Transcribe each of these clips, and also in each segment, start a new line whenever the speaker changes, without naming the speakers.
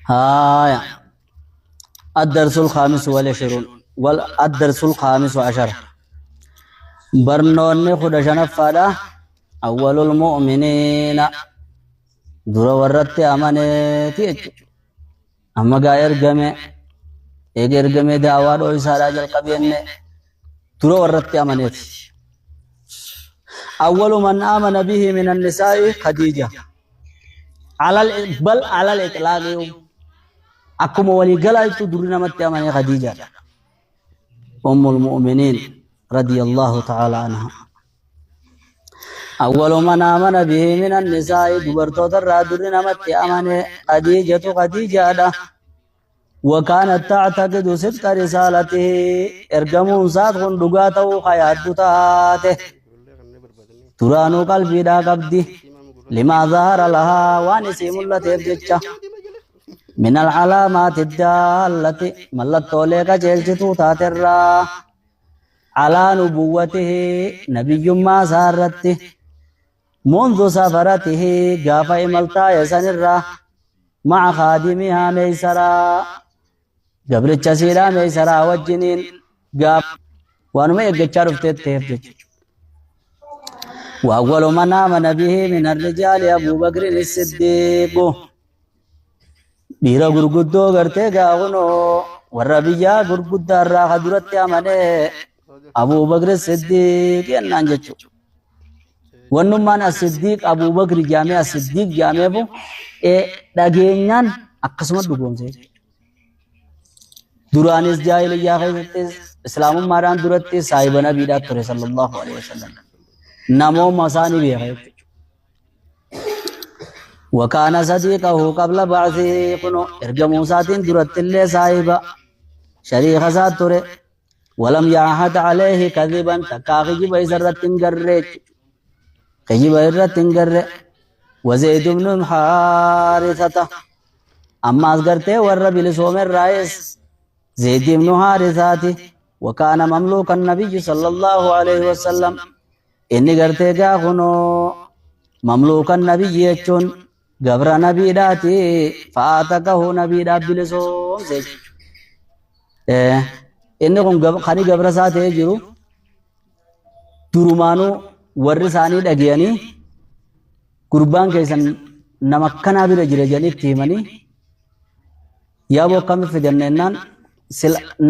Haaya. الدرس الخامس والعشرون والدرس الخامس عشر برنوني خد شنفادة أول المؤمنين dura warratti amaneeti jechuudha. Amma gaa ergame eega ergamee daawaa dhooysaadhaa jalqabeenne dura warratti amaneeti. Awwalu man aamana bihi min annisaa'i Khadiija. Alal bal alal itlaaqi akkuma walii galaa durri namatti amanee Khadiijaadha. Ummul mu'miniin radiyallahu ta'ala anha. أول من آمن به من النساء دبرتوت الرادر نمت أمن خديجة خديجة وكانت تعتقد صدق رسالته إرجمون صادق دقاته خيات تاته ترانو قلبي دا قبدي لما ظهر لها وانسي ملته بجتشا من العلامات الدالة ملت لك جلجتو تاترا على نبوته نبي ما سارته منذ سفرته قاف إملتا يسنرا مع خادمها ميسرا قبل الجسيرة ميسرا والجنين قاف وانما يقشر في وأول من آمن به من الرجال أبو بكر الصديق dhiira gurguddoo gartee gaafunoo warra biyyaa gurguddaa irraa ka duratti amanee Abuu Bakr Siddiiq jennaan jechuudha. Wannummaan as-Siddiiq Abuu Bakr jaamee as-Siddiiq jaameefu dhageenyaan akkasuma dhugoomse jechuudha. Duraanis jaahiliyyaa keessattis islaamummaadhaan duratti saahiba nabiidhaa ture sallallahu alaihi wasallam. Namooma isaa ni beeka jechuudha. وكان صديقه قبل بعثه كنو ارجموا ساتين درت اللي صاحبا شريخ ساتره ولم يعهد عليه كذبا تكا خجب إسرت قريت خجب إسرت قر وزيد بن حارثة أما أصغرته والرب لسوم الرئيس زيد بن حارثة وكان مملوك النبي صلى الله عليه وسلم إني قرتي قاخنو مملوك النبي يجون قبر نبي داتي فآتكه نبي داب بلسوم زيد inni kun kani gabra isaa ta'ee jiru durumaanuu warri isaanii dhagayanii gurbaan keessan nama akkanaa bira jira jedhanii itti himanii yaaboo akkamitti fidanne jennaan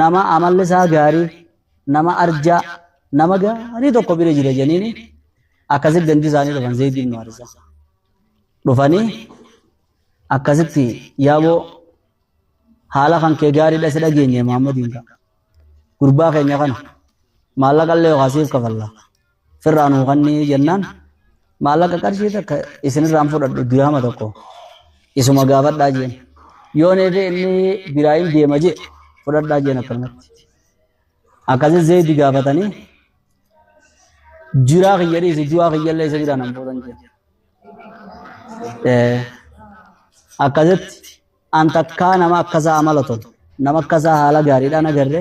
nama amalli isaa gaarii nama arjaa nama gaarii tokko bira jira jedhaniini akkasitti gandi isaanii dhufan Zayd ibn Haarisa dhufanii akkasitti yaaboo haala kan kee gaariidha si dhageenye Muhammadiin kan gurbaa keenya kana maallaqa illee yookaan siif kafalla firraa nuu kannii jennaan maallaqa qarshii takka isinirraan fudhadhu dirhama tokko isuma gaafadhaa jeen yoo neefe inni biraayin deema jee fudhadhaa jeen akkanumatti akkasi Zaydi gaafatanii jiraa kiyya dhiisi du'aa kiyya illee isa biraa nan fuudhan jeen akkasitti an takkaa nama akkasaa amala tolu nama akkasaa haala gaariidhaan agarre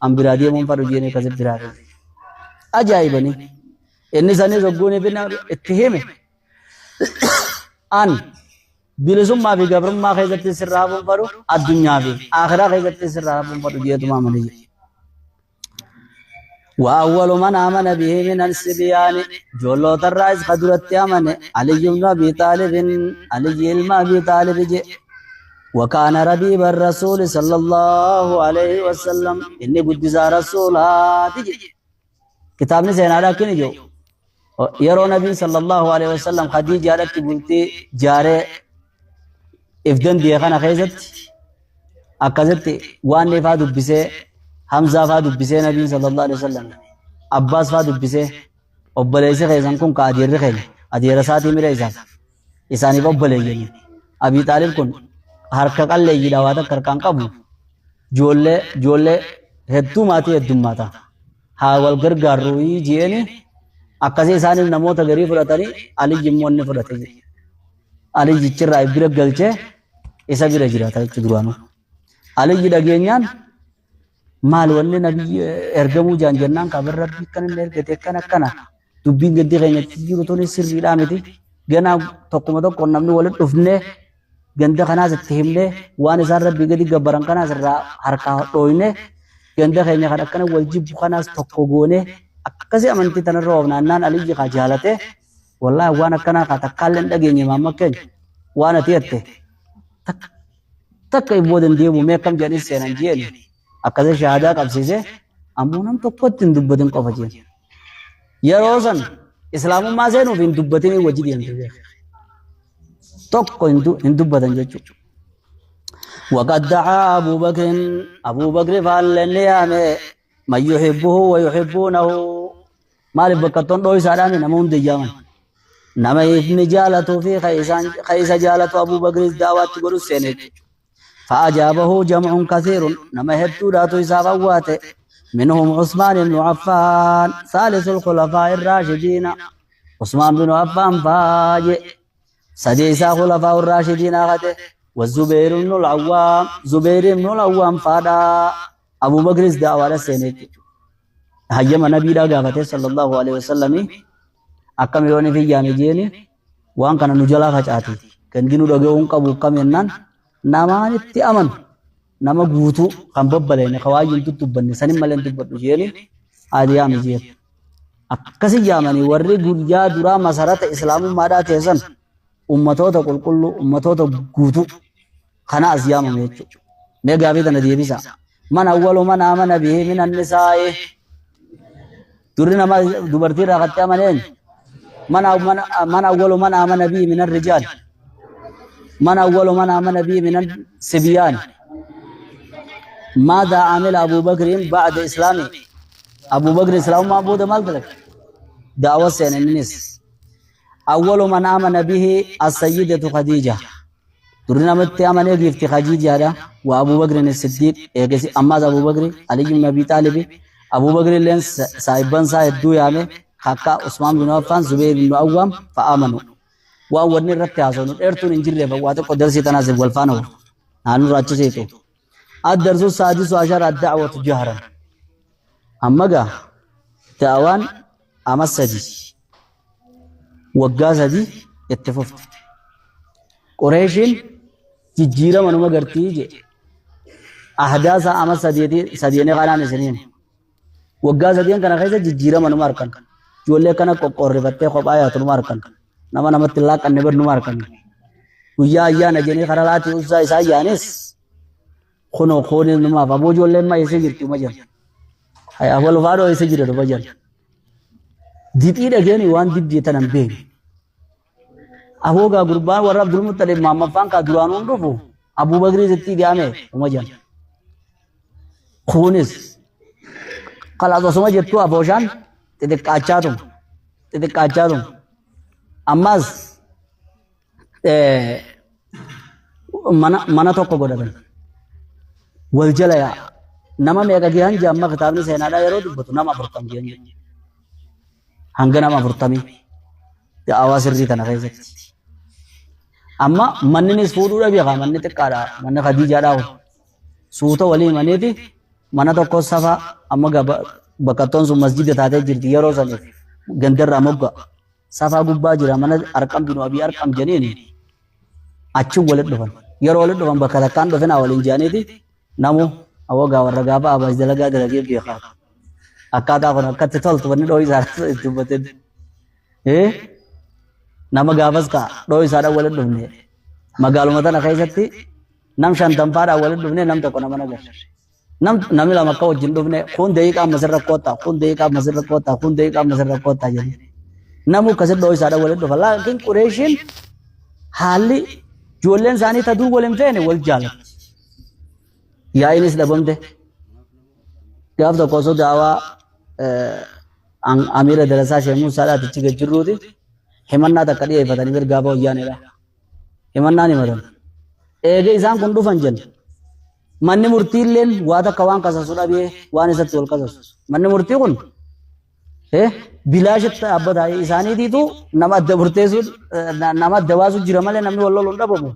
an biraa deemuun fadhu jeen akkasitti biraa deeme. Ajaa'ibanii inni sanis hogguun itti hime an bilisummaa fi gabrummaa keessatti sirraa hafuun fadhu addunyaa fi akhiraa keessatti sirraa hafuun fadhu jeetuma amane jedhe. وأول من آمن به من الصبيان جولوت الرئيس خدرت آمن علي بن أبي طالب علي بن أبي طالب جي وكان ربيب الرسول صلى الله عليه وسلم إني قدس رسولات جي كتابني سينا لكن جو يرو نبي صلى الله عليه وسلم خديجة لك قلتي جاري افدن دي خنا خيزت أكزت وان فا دبسه حمزة فا دبسه نبي صلى الله عليه وسلم عباس فا دبسه obboleessi keessan kun ka adeerri keenya adeera isaatii mira isaaf isaaniif obboleeyyan Abii Xaalib kun harka qalleeyyiidha waa takka harkaan qabu ijoollee ijoollee hedduu maatii heddummaata haa wal gargaarru jeeni akkasii isaaniif namoota garii fudhatanii Aliyyi immoo inni fudhate jedhe. Aliyyichirraa bira galchee isa bira jiraata jechuudha duraanuu. Aliyyi dhageenyaan maal wanni nabiyyi ergamuu jaan jennaan kabar rabbii akkana inni ergate akkana akkana dubbiin gaddi keenyatti jiru tuni sirriidhaa miti. Ganaa tokkuma tokkoon namni walitti dhufnee Ganda kanaas itti himnee waan isaan rabbii gadi gabbaran kanaas irraa harkaa dhooyne, ganda keenya kan akkana wal jibbu kanaas tokko goone, akkasii amantii tanarra oofna annaan Aliyyi kaa jaalate, wallaahi waan akkanaa kaa takkaallee hin dhageenye, maamma keenya waan ati jette takka hin boodan deemu, mee akkam jedhanii seenan jeeni. Akkasii shahaadaa qabsiise, ammoo nam tokkotti hin dubbatin qofa jeen. Yeroo san islaamummaa seenuuf hin dubbatin wajji deemte beeka. Tokko hin dubbatan jechuudha. وقد دعا أبو بكر، أبو بكر فعل نيامه من يحبه ويحبونه. مال بكتون دوي سادامي نمون ديجامن نما إثم جالته في خيسان خيس جالته أبو بكر الدعوات تقول السنة. فأجابه جمع كثير، نما هبتو داتو إسافواته، منهم عثمان بن عفان ثالث الخلفاء الراشدين. عثمان بن عفان فاجئ سديسا خلفاء الراشدين أخذه، والزبير بن العوام، زبير بن العوام فادا. أبو بكر الدعوة السنة هيما نبي قافته صلى الله عليه وسلم akkam yooni fi yaame jeeni, waan kana nu jalaa facaati, gandi nu dhaga'uun qabu akkam jennaan, namaan itti amanu nama guutuu kan babbaleene kawaayyuun dubbadhu sanin malee hin dubbadhu jeeni adi yaame jeen. Akkasi yaamanii warri guyyaa duraa masarata islaamummaadhaa teessan ummatoota qulqulluu, ummatoota guutuu kana as yaamame jechuudha. Mee gaafii tana deebisa. Man awwalu man amana bihi min annisaa'i? Durri nama dubartii irraa katti amaneen. Man awwalu man amana bihi min arrijaal? Man awwalu man amana bihi min الصبيان؟ ماذا عمل أبو بكر بعد إسلامه؟ أبو بكر إسلام ما بود مال دلك دعوة سين الناس. أول من آمن به السيدة خديجة. درنا مت آمن يجي خديجة هذا وأبو بكر الصديق. أما أبو بكر، علي بن أبي طالب، أبو بكر لين سايبان سايب دو يامه حكا عثمان بن عفان، زبير بن عوام فآمنوا. وأول نرت عصون إرتون إنجيل فوات قدر سيتناسب والفانو نانو راجسيتو. الدرس السادس عشر: الدعوة جهرا. أما جا دعوان أما سدي وقا سدي اتففت قريشين ججيرة منو قرتي جي أحداث أما سديتي سديني غانا سنين وقا سدين كان خيسة ججيرة منو ماركن ijoollee kana qoqqoorrifattee kophaa yaatu numa harkan, nama namatti hin laaqanne bir numa harkan. Guyyaa ayyaana jedhanii karaa laatii ulsaa isaa ayyaanis kunoo kunis numaaf aboo ijoolleen ma eessa jirti uma jedhan, wal faadhoo eessa jira dhufa jedhan. Dixii dhageeni waan dibdee tanan beekne. Aboo gaa gurbaan warra Abdul Muttalib maammaffaan kaa duraanuu hin dhufu Abuu Bakrii sitti dhiyaame uma jedhan. Kunis kalaas osuma jettuu abooshaan xixiqqaachaa xixiqqaachaa tum. Ammas mana tokko godhatan. Wal jala yaa'a. Nama meeqa gahan jee amma kitaabni seenaadhaa yeroo dubbatu nama 40 gahan jechuudha. Hanga nama 40 da'awaa sirrii tana keessatti. Amma manninis fuudhuu dhabe kaa manni xiqqaadha, manni Khadiijaadhaa kun. Suuta walii himaniiti mana tokko safa amma bakkattoon sun masjida taatee jirti yeroo saniif gandarraa mogga. Safaa gubbaa jira mana Arqam binu Abii Arqam jedhaniini achi walitti dhufan. Yeroo walitti dhufan bakka takkaan dhufinaa waliin jedhaniiti namu awwagaa warra gaafa abaas dalagaa dalagee beekaa. Akkaataa kun akkatti toltu wanni dhooyi isaa itti dubbateen. Nama gaafas kaa dhooyi isaadhaan walitti dhufne magaaluma tana keessatti nam shantanfaadhaan walitti dhufne nam tokko nama nagarre. Namni lama akka wajjin dhufne, kun daqiiqaa amma sirra koottaa, kun daqiiqaa amma sirra koottaa, kun daqiiqaa amma sirra koottaa jedhe. Namu akkasitti dhooyi isaadhaan walitti dhufa. Laakiin Qureeshiin haalli ijoolleen isaanii taduu wal hin feene wal jaalatti. Yaa'iinis dhabamte. Gaaf tokko osoo daawaa Amiira Darasaa Sheekh Muusaadhaati achi gad jirruuti himannaa takka dhiyeeffatanii bir gaafa wayyaanedha. Himannaan himatan. Eegee isaan kun dhufan jenna. Manni murtiilleen waa takka waan kasasu dhabee waan isatti wal kasasu. Manni murtii kun bilaashitti dhaabbata isaaniitiitu nama adda murteessu, nama adda baasu jira malee namni wal lolu hin dhabamu.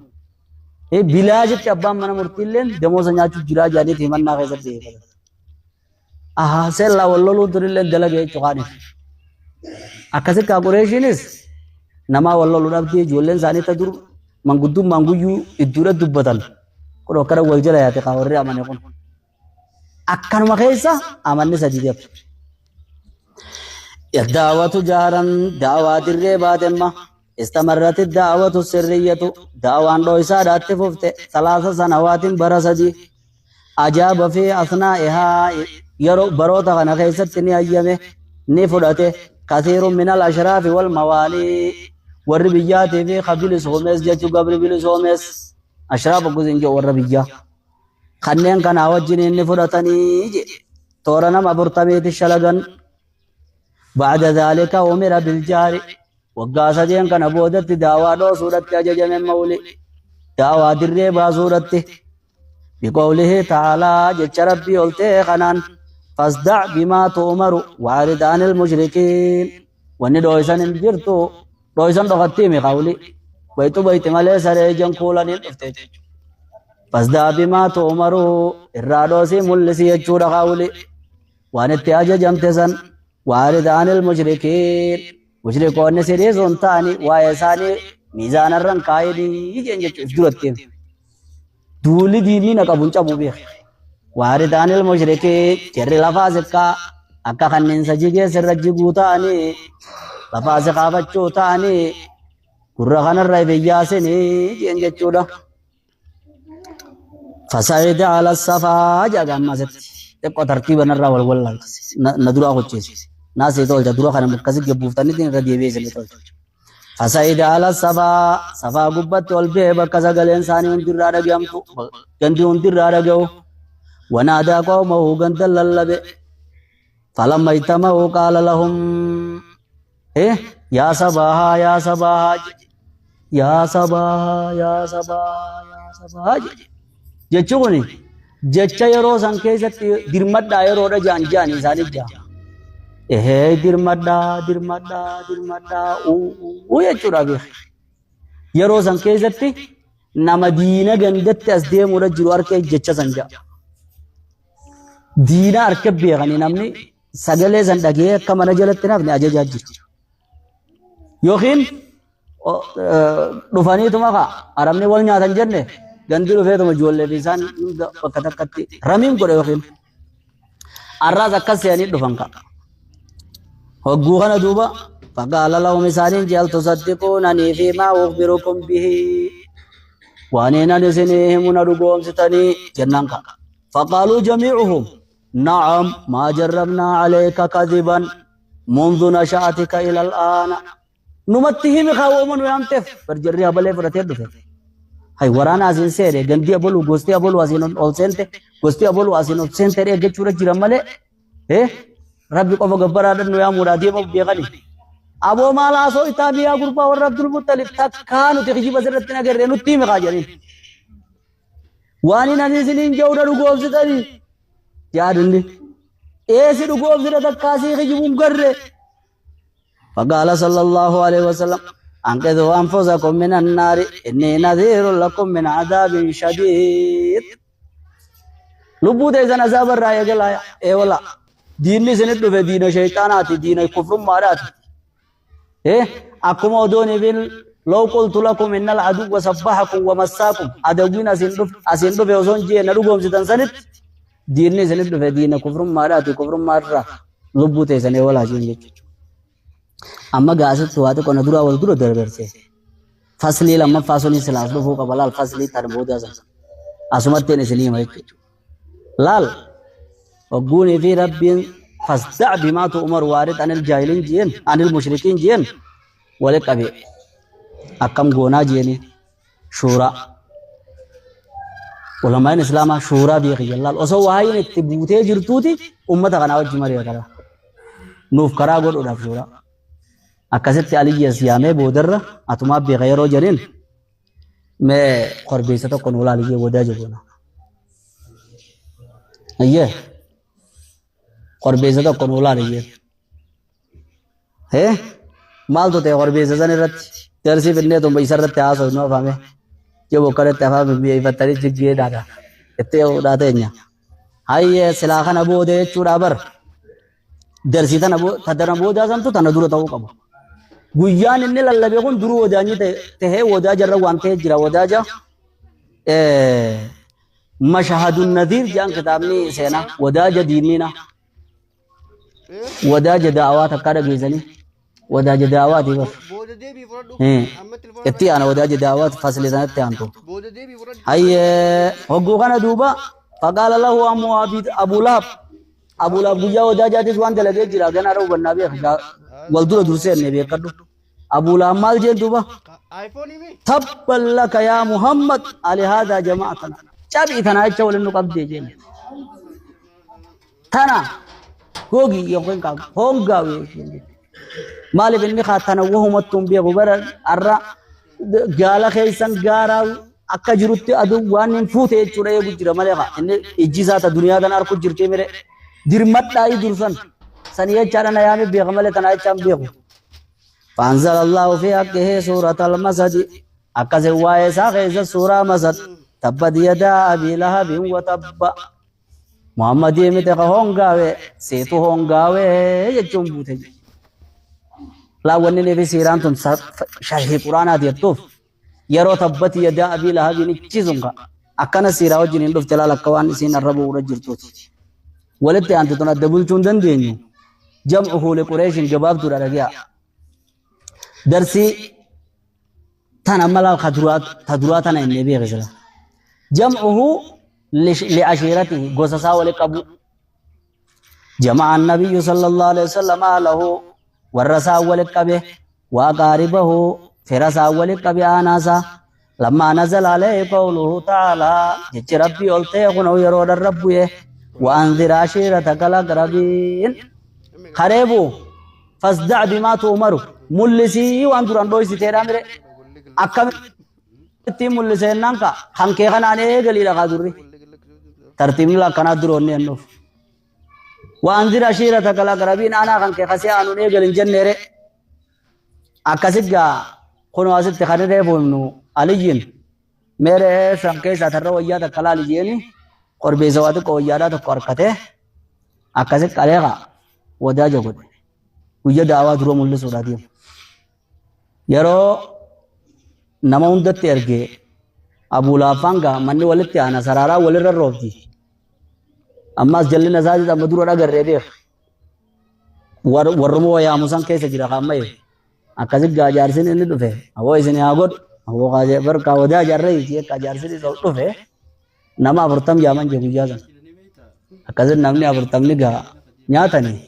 Bilaashitti abbaan mana murtiilleen damoosa nyaachuu jira jedhaniiti himannaa keessatti dhiyeeffatan. Ahaa, seellaa wal loluun tunillee dalaga jechuu kaaniif. Akkasitti kaa Qureeshiinis namaa wal lolu dhabdee ijoolleen isaanii ta dur Manguddummaan guyyuu idduudha dubbatan. Kun akkana wal jala yaate kaa warri amane kun. Akkanuma keessa amanni sadii deema. Daawwatu jaaran daawaa dirree baatemma. Istamarrati daawwatu sirriyyatu daawaan dhooysaadhaatti fufte salaasa sanawaatiin bara sadii. Ajaaba fi asnaa'ihaa yeroo baroota kana keessatti ni hayyame ni fudhate kasiirun minal ashraafi wal mawaalii warri biyyaatii fi ka bilisoomes jechuu gabri bilisoomes ashraaf oggusin jedhu warra biyyaa kanneen kanaa wajjin inni fudhatanii je toora nama afurtamiiti shalagan ba'da dhaalika umira biljaari waggaa sadeen kana boodatti daawaa dhoosuudhatti ajajame mawli daawaa dirree baasuudhatti بقوله تعالى جتش ربي قلت خنان فاصدع بما تؤمر وأعرض عن المشركين واني دويسان جرتو دويسان دغتيمي قولي بيتو بيت مالي سري جنكولان فاصدع بما تؤمر الرادوسي ملسي يجور قولي وان اتياج جمتسن وأعرض عن المشركين مشركون سريزون تاني وايساني ميزان الرن قايدي يجن Duulli diinni na qabu hin cabu beeka. Waarid anil mushrikii jarri lafaa siqqaa akka kanneensa jigee sirra jiguu ta'anii lafaa si kaafachuu ta'anii gurra kanarra ibiyyaasinii jeen jechuudha. Fasayida ala safaa jedha gammasitti. Xiqqoo tartiiba narraa wal wallaalchise. Na duraa hojjeese. Naasii tolcha dura kana akkasi gabbuuftanitti irra deebi'ee isinii tolcha. Fasayida ala safaa safaa gubbatti ol ba'ee bakka sagaleen isaanii hundirraa dhaga'amtu gandi hundirraa dhaga'u. Wanaadaa qawmahu ganda lallabe. Falamma ijtama'u qaala lahum yaa sabaahaa yaa sabaahaa yaa sabaahaa yaa sabaahaa yaa sabaahaa jechi kuni jecha yeroo san keessatti dirmadhaa yeroodha ja'an ja'an isaaniif ja'a. Ehee dirmadhaa dirmadhaa dirmadhaa uu jechuudha beeka. Yeroo san keessatti nama diina gandatti as deemuudha jiru harkee jecha san ja'a. Diina harka beekanii namni sagalee san dhagee akka mana jalatti nafni ajajaa jira. Yookiin dhufaniituma kaa arabni wal nyaatan jenne gandi dhufeetuma ijoollee fi isaan hunda bakka takkatti ramiin godhe yookiin arraas akkas se'anii dhufan kaa. Hogguu kana duuba faqaala lahum isaaniin jeel tusaddiquunanii fi maa ukhbirukum bihi waan ani isinii himu na dhugoomsitanii jennaan kaa. Faqaaluu jamiicuhum na'am maa jarrabnaa alayka kadhiban منذ نشأتك إلى الآن numatti himi kaa wooma nu yaamteef bar jarri habalee fudhatee dhufe. Hay waraana asiin seene gandi abaluu gosti abaluu asiin ol seente gosti abaluu asiin ol seente eeggachuudha jiran malee rabbi qofa gabbaraadhaan nu yaamuudhaa deema beekani. Aboo maal haasoo itaa biyyaa gurbaa warra Abdul Muttalib takkaa nuti kijiba sirratti hin agarree nutti himi kaa jedhaniin. Waan hin ani isiniin jedhu dhugoomsitanii yaadunni. Eesi dhugoomsina takkaa sii kijibuun garree. فقال صلى الله عليه وسلم أنقذوا أنفسكم من النار إني نذير لكم من عذاب شديد لبو تيزن عذاب الرأي قال إيه والله ديني سند في دين شيطانات دين كفر مارات إيه أكم أدوني بين لو قلت لكم إن العدو سبحكم ومساكم عدوين أسندف في وزن جي نلوكم ستن سند ديني سند في دين كفر مارات كفر مارات لبو تيزن إيه والله جين amma gaasitti waa xiqqoo na duraa wal dura darbarse. Faslii lammaffaa suni silaas dhufuu qaba laal faslii tan boodaa sana. Asumattiin isinii hima jechuudha. Laal hogguunii fi rabbiin fasdac bimaa tu'umar waarid anil jaahiliin jeen anil mushrikiin jeen wali qabe akkam goonaa jeeni shuuraa. Ulamaan islaamaa shuuraa beekiyya laal osoo waayin itti buutee jirtuuti ummata kanaa wajji mari'ata. Nuuf karaa godhuudhaaf shuuraa. Akkasitti Aliyyees yaamee boodarra atumaa beeka yeroo jedhin mee korbeessa tokko nu laaliyyee boodaa jedhu. Ayyee korbeessa tokko nu laaliyyee. Hee maaltu ta'e korbeessa san irratti darsii finnee tumba isa irratti haasoo nu afame jebo kanatti afaan biyyeeffattanii jiggee dhaadha itti dhaata enya. Hayyee silaa kana booda jechuudha bar darsii tana boodaa santu tana dura ta'uu qaba. Guyyaan inni lallabe kun duruu wadaanyi tahee wadaaja irra waan ta'ee jira wadaaja mashahadun nadhiir jedhan kitaabni seenaa wadaaja diinniina wadaaja da'awaa takkaa dhageessanii wadaaja da'awaati bar
Booda deebii fudhadhu. Amma telefoona
itti aana wadaaja da'awaati fasli sanatti aantu.
Booda deebii fudhadhu.
Hayyee hogguu kana duuba faqaala lahu ammoo Abuu Lahab. Abuu Lahab guyyaa wadaajaatis waan dalagee jira ganaa hubannaa beeka wal dura dursee inni beekadhu. Abuu Lahab maal jeen duuba?
iPhone mi?
Tabban laka yaa Muhammad ali haadaa jamaatana. Cabii tanaa jecha waliin nu qabdee jeen. Tana gogi yookiin qabu hongaawi jeen. Maaliif inni kaa tana wahumattuu hin beeku bara har'a gaala keessan gaaraa akka jirutti aduu waan hin fuute jechuudha eegu jira malee kaa inni ijji isaa ta duniyaa tana arku jirti mire dirmadhaa dursan sanii jechaadha na yaame beeka malee tana jechaan beeku. فأنزل الله في حقه سورة المسد أكس وايسا خيز سورة مسد تبت يدا أبي لهب وتب محمد يمت هونغاوي سيتو هونغاوي يجون بوتي لا وني في سيران تن شرح قرآن يتوف yeroo tabbati yadaa abii lahabiin ichisuun ka akkana siiraa wajjin hin dhufte laal akka waan isiin arraba irra jirtuuti. Walitti aanti tun adda bulchuu hin dandeenyu. Jam'uhu liqureeshin gabaabduudha dhagi'a. Darsii tana mala ta duraa tana inni beeke sila. Jam'uhu li'ashiiratihi gosa isaa wali qabu. جمع النبي صلى الله عليه وسلم أهله ورسا ولقبه وأقاربه فرسا ولقبه آناسا لما نزل عليه قوله تعالى جج ربي قلت يرون الرب وأنذر عشيرتك الأقربين خريبو فاصدع بما تؤمر ملسي وأنظر أن دويسي تيرامري أكم ملسي نانكا خنكي خناني قليلا خادري ترتيب لا كنا دروني النوف وأنذر عشيرتك الأقربين أنا خنكي خسي أنو نيقل جنري أكاسيغا كونو أسيت خنري بونو عليين mere san keessa tarra wayyaa takka laali jeeni korbeessa waa xiqqoo wayyaadhaa tokko harkatee akkasi qaleeqa wadaaja godhe guyya daawaa dura mul'isuudha deemu. Yeroo nama hundatti ergee Abuu Laaffaan gaa manni walitti aana saraaraa walirra roobti. Ammas jallina isaatii amma dura dhagarree beeka. Warruma wayaamu san keessa jira kaammaye. Akkasi gaa jaarsin inni dhufe aboo isin haa godhu aboo kaasee barkaa wadaa jaarree akka jaarsin isa dhufe nama 40 jaaman jee guyyaa sana. Akkasi namni 40 gaa nyaatanii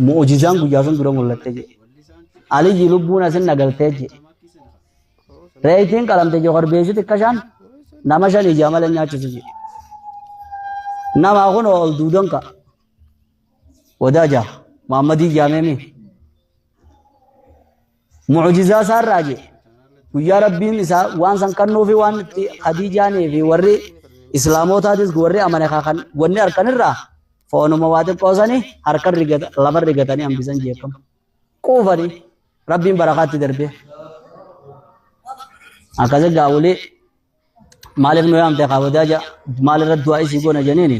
mu'ujizaan guyyaa sun dura mul'atte jee. Aliyyi lubbuun asin nagaltee jee. Reetiin qalamte jee korbeessi xiqqashaan nama 5 ijaa malee nyaachisu jee. Nama kun ol duudan ka. Wadaaja Muhammadii jaameemi. Mu'ujizaa isaarraa jee. Guyyaa rabbiin isaa waan san kennuufi waan itti Khadiijaanii fi warri Islaamotaatis warri amane kan wanni harkanirraa foonuma waa xiqqoo sanii harka lafa rigatanii hambisan jeekamu. Quufanii rabbiin barakaatti darbee. Akkasi gaawulee maaliif nu yaamte kaa wadaaja maalirra du'aa isii goona jeniini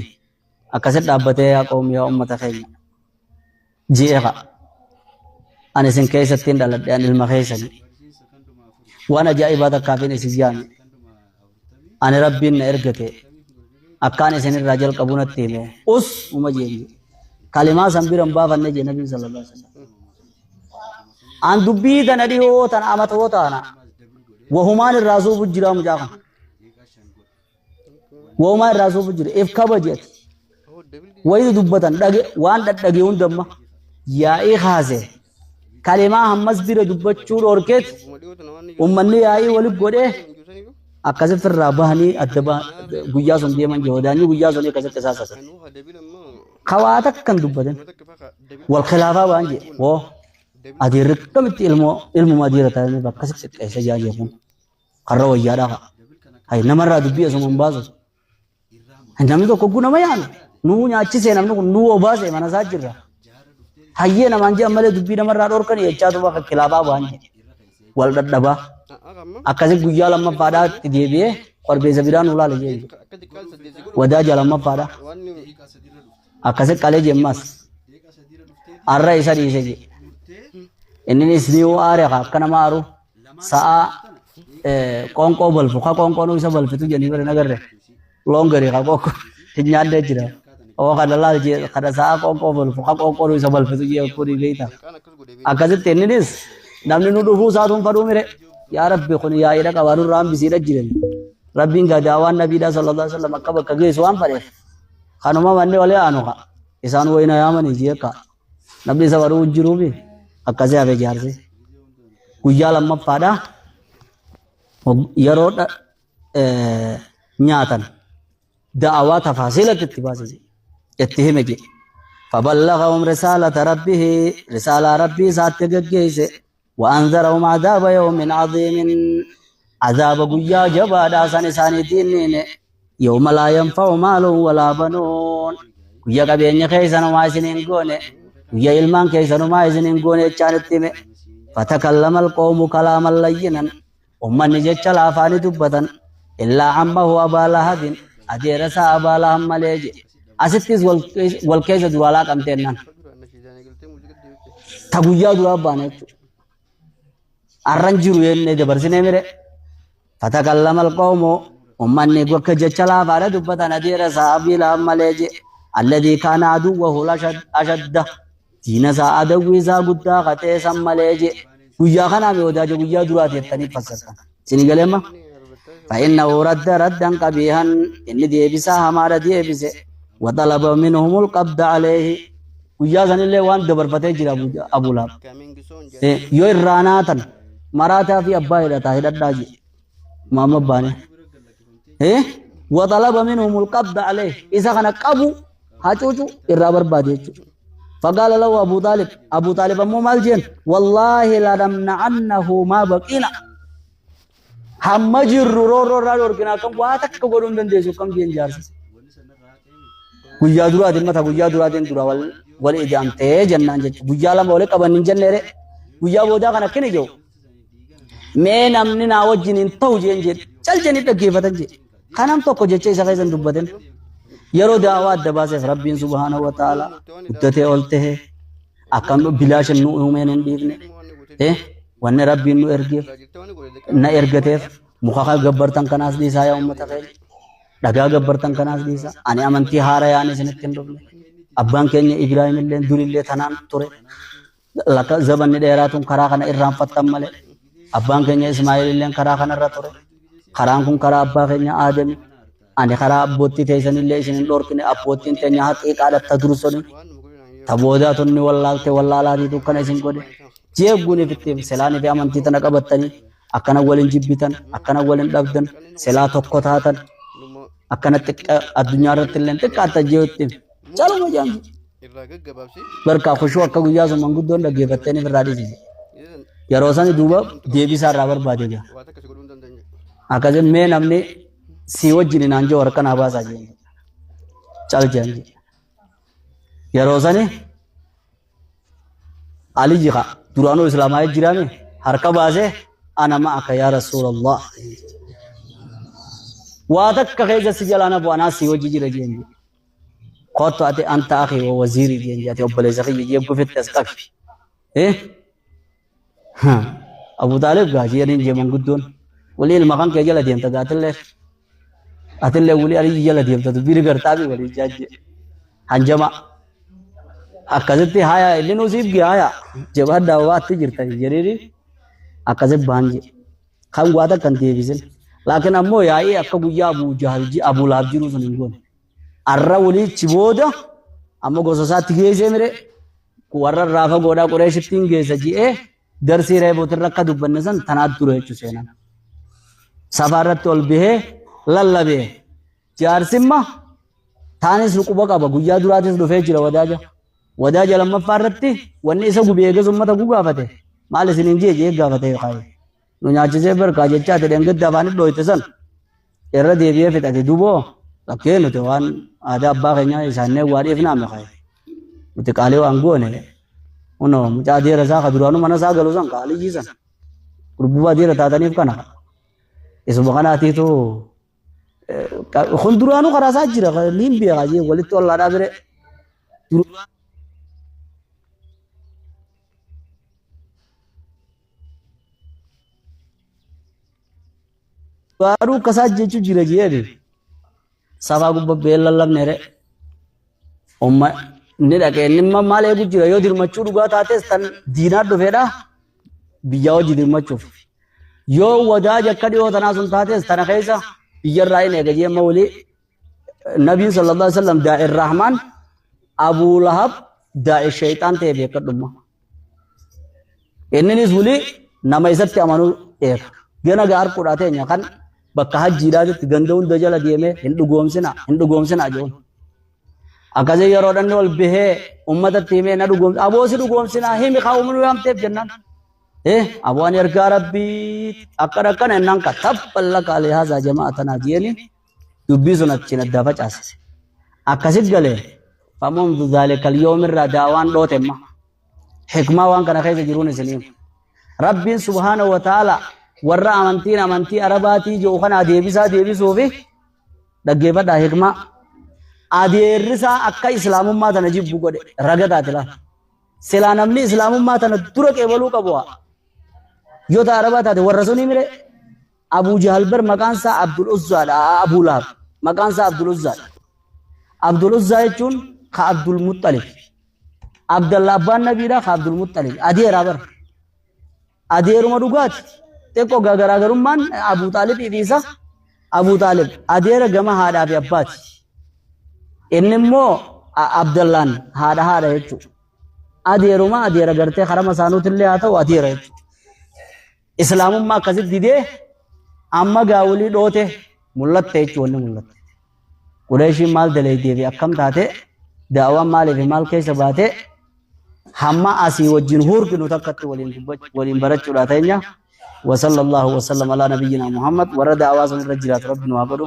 akkasi dhaabbatee yaa qawmi yaa ummata keenya ji'e kaa. Ani isin keessatti hin dhaladhe ani ilma keessanii. Waan ajaa'ibaa takkaafin isin yaame. Ani rabbiin na ergate akkaan isin irraa jalqabu natti hime. Us uma jeenye. Kalimaa san bira hin baafanne jee Nabiin sallallahu alaihi wasallam. An dubbii tana dhiyoo tana amatoo taana. Wahumaan irraa suufu jira mucaa kana. Wahumaan irraa suufu jira. If kabaji ati. Wayii dubbatan dhage waan dhadhage hundamma yaa'ii kaase. Kalimaa hammas bira dubbachuu dhorkeet ummanni yaa'ii walit godhee akkasitti irraa bahanii adda guyyaa sun deeman jee wadaanyi guyyaa sun akkasitti isaa sasate. Kawaa takka hin dubbatin. Wal khilaafaa waan jee woo adiirri akkamitti ilmuma adiira ta'anii akkasitti xiqqeessa jaa jee kun karra wayyaadhaa fa'a. Hay namarraa dubbii asuma hin baasu. Namni tokko guu nama yaame nuu nyaachisee namni kun nuu obaasee mana isaa jirra. Hayyee namaan jedhan malee dubbii namarraa dhorkanii jechaatu bakka kilaafaa waan jedhe. Wal dhadhabaa. Akkasi guyyaa lammaffaadhaa itti deebi'ee korbeessa biraa nu laale jee. Wadaaja lammaffaadhaa. Akkasi qalee jemmas. Arra isa dhiise jee. Inninis ni aare akka nama aaru sa'a qoonqoo balfu ka qoonqoon isa balfitu jedhanii bira nagarre loon gari ka qoonqoo hin nyaanne jira. Oo kana laal jee kana sa'a qoonqoo balfu ka qoonqoon isa balfitu jee kuni beeyta. Akkasitti inninis namni nu dhufuu isaatuun fadhuu mire yaa rabbi kun yaa'idha qabaa nurraa hambisiidha jiran. Rabbiin gadaa waan nabiidhaa sallallahu alaihi wasallam akka bakka geessu waan fedheef kanuma manni wal yaa'anu ka isaan wayina yaamanii jee ka namni isa baruu jiruufi akkasii hafe jaarsi. Guyyaa lammaffaadha yeroo nyaatan da'awaa tafaasiilatti itti baasise itti hime jedhe. فبلغهم رسالة ربه رسالة ربي ساتجيس وأنذرهم عذاب يوم عظيم عذاب قيا جبا داسان سانتين يوم لا ينفع مال ولا بنون قيا قبين خيسان وما سنين قوني قيا إلمان كيسان وما سنين قوني چانتين فتكلم القوم كلاما لينا أمان جتش لافاني دبتا إلا عمه أبا لهب أديرسا أبا لهب مليجي asittis wal keessa duraa laaqamteennaan ta guyyaa duraa baana jechuudha. Arran jiru jennee dabarsinee mire fatakallama alqawmu ummanni akka jecha laafaadha dubbatan adeera isaa abii laaf malee je alladii kaana aduwwahu ashadda diina isaa adawwii isaa guddaa katee san malee je guyyaa kanaa mi odaaje guyyaa duraati jettanii fassartan. Isin galeemma? فإنه رد ردا قبيحا إن ديبسا همارة ديبسه وطلب منهم القبض عليه guyyaa sanillee waan dabarfatee jira Abu Lahab. Yoo irraa naatan maraataa fi abbaa hidhataa hidhadhaa jedhe maamma baane. وطلب منهم القبض عليه isa kana qabu hacuucu irraa barbaade jechuudha. فقال له أبو طالب أبو طالب أمو مال جين والله لنمنعنه ما بقينا hamma jirru roorroo irraa dhorkinaa kam waa takka godhuu hin dandeessu kam jeen jaarsa. Guyyaa duraatiin mata guyyaa duraatiin dura wal ijaamtee jennaan jechuudha. Guyyaa lama wali qaban hin jenneere guyyaa boodaa kan akkini jiru. Mee namni naa wajjin hin ta'u jeen jedhe cal jennii dhaggeeffatan jedhe. Kanam tokko jecha isa keessa hin dubbatin. Yeroo daawaa adda baaseef Rabbiin subhaanahu wa ta'ala guddatee ol tahe akkam bilaashin nu uumeen hin dhiifne. Wanni Rabbiin nu ergeef na ergateef muka gabbartan kanaas dhiisaa yaa uummata keenya. Dhagaa gabbartan kanaas dhiisaa. Ani amantii haaraa yaan isinitti hin dhufne. Abbaan keenya Ibraahim illee durillee tanaan ture. Lakka zabanni dheeraatuun karaa kana irraanfattan malee. Abbaan keenya Ismaa'eel illee karaa kanarra ture. Karaan kun karaa abbaa keenya Aadami. Ani karaa abboottii teessanillee isin hin dhorkine abboottiin teenya haqiiqaadhatta dursoni. Taboodaa tunni wallaalte wallaalaatiitu kana isin godhe. Jeegguun ifitti selaanii fi amantii tana qabattanii akkana waliin jibbitan akkana waliin dhabdan selaa tokko taatan akkana xiqqa addunyaa irratti illee xiqqaatta jeetti caluma jaamsi. Barkaa kushuu akka guyyaa sun manguddoon dhaggeeffattanii irraa dhiisise. Yeroo sani duuba deebisaa irraa barbaade jira. Akkasiin mee namni si wajjin naan jiru harka naa baasaa jeen. Cal jeen. Yeroo sani Ali jika duraanuu islaamaa jiraame harka baasee ana ma'aka yaa rasuulallah. Waa takka keessa si jalaa na bu'anaa si wajji jira jeen. Kottu ati anta akhi wa waziiri jeen ati obboleessa kiyya jee gufitti as qabi. Abu Taalib gaa jedhaniin jee manguddoon. Walii ilma kan kee jala deemta gaatillee. Atillee walii alii jala deemta dubbiin gartaafi walii jaajje. Hanjama. Akkasitti haya inni nusiif gee haya jabaadhaa waatti jirtan jedhanii akkasitti baan jedhe. Kan waa takka hin deebisin. Laakiin ammoo yaa'ii akka guyyaa Abu Jahal Abu Lahab jiru sun hin goone. Arra waliichi booda amma gosa isaatti geessee mire warra irraa fagoodhaa Qureeshitti hin geessa ji'ee darsii reebootirra akka dubbanne san tanaat dura jechuu seenan. Safaa irratti ol bihee lallabee jaarsimma taanis quba qaba guyyaa duraatis dhufee jira wadaaja. Wadaaja lammaffaa irratti wanni isa gubee eegas uummata gugaafate maal isiniin jee jee gaafate yookaan nu nyaachisee barkaa jechaa ta'e dheengadda afaan dhooyte san irra deebi'ee fixate duboo lakkee nuti waan aadaa abbaa keenyaa isaannee waa dhiifnaa meqee nuti qaalii waan goone kunoo mucaa dhiira isaa ka duraanuu mana isaa galu san qaalii san gurbaa dhiira taataniif kana isuma kanaatiitu kun duraanuu karaa isaa jira niin beekaa jee walitti ollaadhaa bire. Duraanuu akkasaa jechuu jira jeeni. Safaa gubba bee lallabne re. Umma inni dhaqee inni imma maal eegu jira yoo dirmachuu dhugaa taates tan diinaa dhufeedha biyyaa hojii dirmachuuf. Yoo wadaaja akka dhiyoo tanaa sun taates tana keessa biyyarraa hin eega jee amma walii Nabiin sallallahu alaihi wasallam daa'ir Rahmaan Abuu Lahab daa'ir Shayxaan ta'e beekadhumma. Inninis wuli nama isatti amanuu eega. Gana gaa harkuudhaa teenya kan bakka hajjiidhaatitti ganda hunda jala deemee hin dhugoomsina hin dhugoomsina jechuun. Akkasii yeroo dhanni ol bahee uummatatti himee na dhugoomsina aboo si dhugoomsina himi kaa uummanuu yaamteef jennaan. Eh aboo ani ergaa rabbii akkana akkana jennaan ka tabban laka alihaaza jamaa tanaa jeeni dubbii sun achiin addaa facaase. Akkasit galee famundu zaalikal yoomirraa daawaan dhootemma. Hikmaa waan kana keessa jiruun isin hima. Rabbiin subhaanahu wa ta'ala warra amantiin amantii arabaatii jiru kana adeebisaa deebisuufi dhaggeeffadhaa hikmaa. Adeerrisaa akka islaamummaa tana jibbu godhe raga taate laata. Silaa namni islaamummaa tana dura qeebaluu qabu haa. Yoo ta arabaa taate warra sunii mire Abuu Jahal bar maqaan isaa Abdul Uzzaadha. Abuu Lahab maqaan isaa Abdul Uzzaadha. Abdul Uzzaa jechuun ka Abdul Muxxalib. Abdalla abbaan nabiidha ka Abdul Muxxalib. Adeeraa bar. Adeeruma dhugaati. Xiqqoo garaagarummaan Abuu Xaalib fi isa Abuu Xaalib adeera gama haadhaa fi abbaati. Inni immoo Abdallaan haadha haadha jechuudha. Adeeruma adeera gartee karama isaanuutillee haa ta'u adeera jechuudha. Islaamummaa akkasitti didee amma gaawulii dhoote mul'atte jechuun wanni mul'atte. Qureeshiin maal daleeydee fi akkam taate da'awaan maaliif fi maal keessa baate hamma asii wajjin hurginu takkatti waliin dubbach waliin barachuudha teenya. Wa sallallahu wa sallam ala nabiyyina Muhammad warra da'awaa sun irra jiraatu rabbi nu haa godhu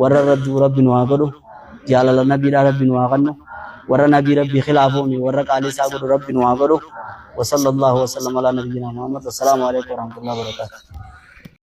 warra irra du'u rabbi nu haa godhu jaalala nabiidhaa rabbi nu haa kennu warra nabii rabbi khilaafuumi warra qaalii isaa godhu rabbi nu haa godhu. Wa sallallahu wa sallam ala nabiyyina Muhammad. Assalaamu alaikum warahmatullahi wabarakatuh.